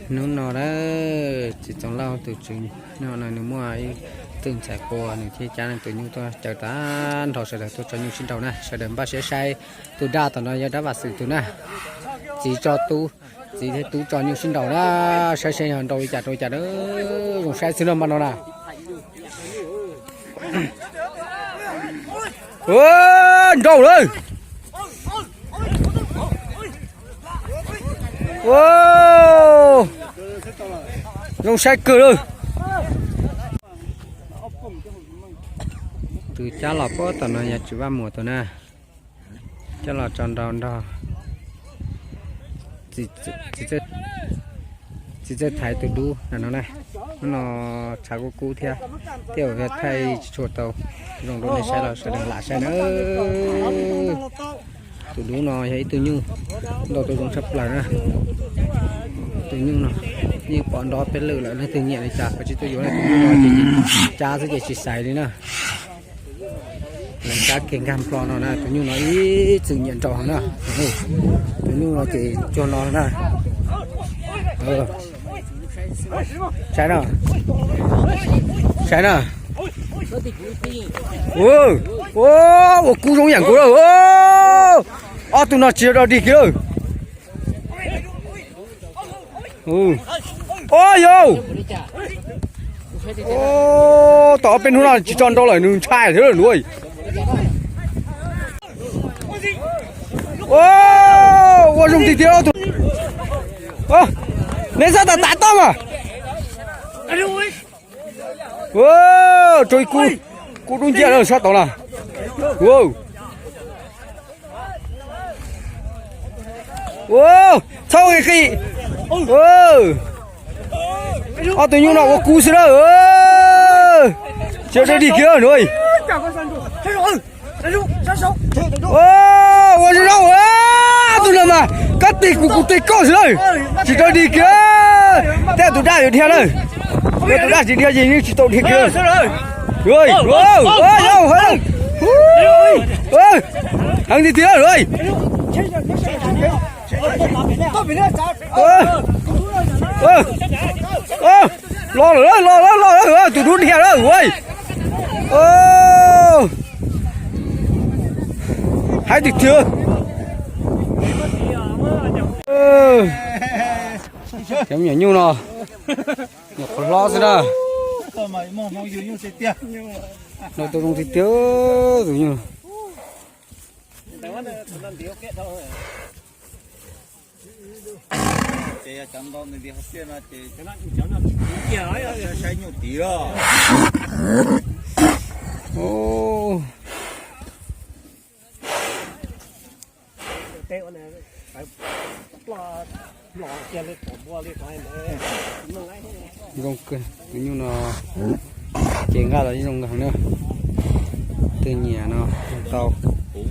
Hnub no na, txiv Txoov Lauj tus tswv no nws muaj ib tug ntxhais qhua, nws thiaj cab nws tus nyuj tuaj caw tag nrho sawv daws tuaj tso nyuj sib nraus na. Sawv daws npaj siab saib tus daj tom no yog dab Vam Xwm tus na. Txiv tso tub, txiv thiab tub tso nyuj sib nraus na, saib seb yog nraus li cas rau li cas na. Zoo saib xwb no mas no na. Nraus lawm. Zoo saib kawg lawm. Tus cab los puag tom no yog Tswv Vaj Muas tus na. Coj los tso nraus nrog txiv Txawj Thaiv tus dub na no na. Hnub no tshav kub kub thiab, tej zaum thaij tsis tshua tau, zoo rau nej saib los sawv daws lam saib na. Tus dub no yog ib tug nyuj ntau tus zoo tshaj plaws na. Tus nyuj no yeej pom nrov peb lwm lawm, leej twg nyiam li cas koj tsis tuaj yuav na, tus nyuj no ces cab xwb ces tsis xaiv li na. Lawv cab kiag nkag nplo no na, tus nyuj no ib txwm nyiam nraus heev na. Tus nyuj no ces cuag no na. Saib na, saib na. Ua kub zoo yam nkaus lawm. Ob tug no tsis yog dog dig kiag lawm. Ua yau, tau ob peb hnub no tsis tso nraus lawm nws ntshai thiab lawm nws. Ua zoo tiag tiag tus. Neb xav tas tav toj mas. Rau ib kub, kub dub nciab lawm sab tod na. Txhob qis qis. Ob tug nyuj no ua kub xwb lawm. Tsis dog dig kiag lawm. Ua zoo zoo, tus no mas koj tig kuv kuv tig koj xwb lawm. Tsis dog dig kiag. Tej tus daj yuav dhia na. Yog tus daj tsis dhia ces yeej tsis tau dhia kiag. Heev tiag tiag lawm. Los lawm, los lawm, los lawm, tus dub dhia lawm. Haib tiag tiag. Cov me nyuam nyuj no, nyuam qhuav hlob xwb na. Ntau tus zoo tiag tiag tus nyuj. Zoo kawg, tus nyuj no ces nqaj los yeej zoo nkauj heev na. Tus nyiam no tau, tus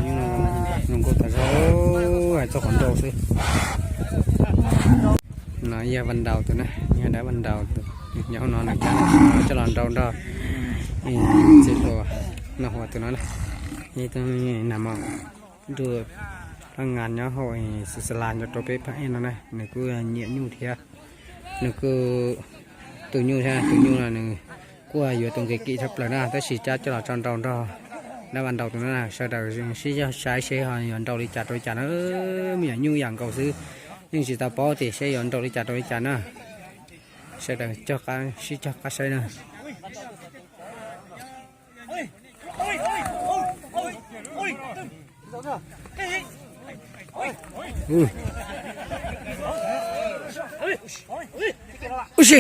nyuj no zoo nkauj tas zog, hais txog qhov nraus xwb. No yog Vaj Ntaus tus na, yog dab Vaj Ntaus tus, nyob hauv no nws cab coj los nraus nrog txiv hluas Naj Huas tus no na. Ib tug nag hmo nrug paj ngas nyob hauv Xwm Xas Las nyob rau peb Phab Ej no na, nws kuj nyiam nyuj thiab. Nws kuj, tus nyuj thiab, tus nyuj no nws kuj yuav tus nqi kim tshaj plaws na, tab sis cab coj los tso nraus nrog dab Vaj Ntaus tus no na. Sawv daws sib saib seb ho yuav nraus li cas rau li cas na. Me nyuam nyuj yam nkaus xwb, yeej tsis tau paub tias seb yuav nraus li cas rau li cas na. Sawv daws cog qab, sib cog qab saib na. Ub si.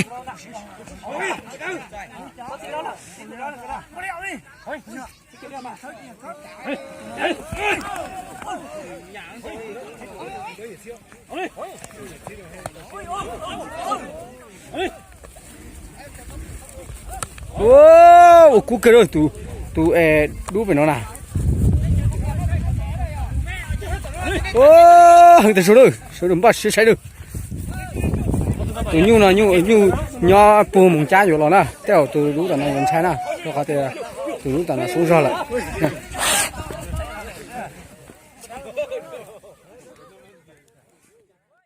Ua kub kawg lawm, tus, tus es dub pem no na. Heev tas zog lawm, sawv daws npaj siab saib lawm. Tus nyuj no nyuj, nyuj nyob puag Moos Cab yuav los na, tej zaum tus dub tom no yuav ntshai na, rau qhov tias tus dub tom no xub zog lawm.